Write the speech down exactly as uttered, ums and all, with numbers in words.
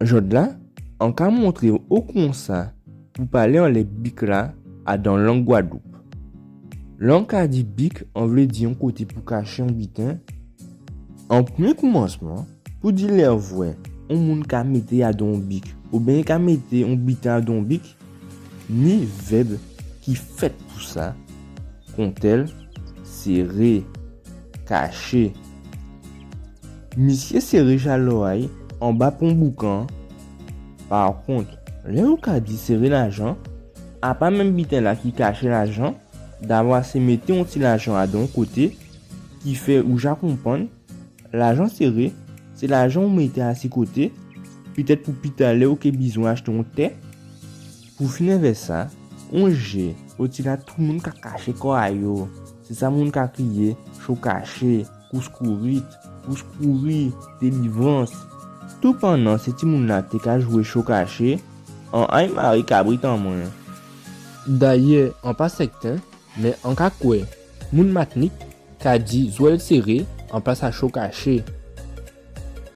Jòdla, an ka montré'w konsa pou palé anlè bik-la adan lang Gwadloup. Lè an ka di bik, an vlé di on koté pou kaché on biten. An prèmyé koumansman, pou di lè ou vwè on moun ka mété adan on bik, oubyen ka mété on biten adan on bik, ni vèb ki fèt pou sa, kontèl, séré, kaché. Misyé séré chalò a'y anba pon boukan. Parkont, lè ou ka di séré lajan, a pa menm biten-la ki kaché lajan, davwa sé mété on ti lajan adan on koté, ki fè ou ja konprann, lajan séré, sé lajan ou mété asi koté, pétèt pou pita lè ou ké bizwen achté on tè. Pou fin èvè sa, on jé, otila tout moun ka kaché kò a yo. Sé sa moun ka kriyé, cho kaché, kouskourit, kouskouri, délivrans. Toupannan sé timoun-la té ka jwé cho kaché, an ay maré kabrit an mwen. Dayè, an pa sèten, mé an ka kwè, moun Matnik ka di zwèl séré anplas a cho kaché.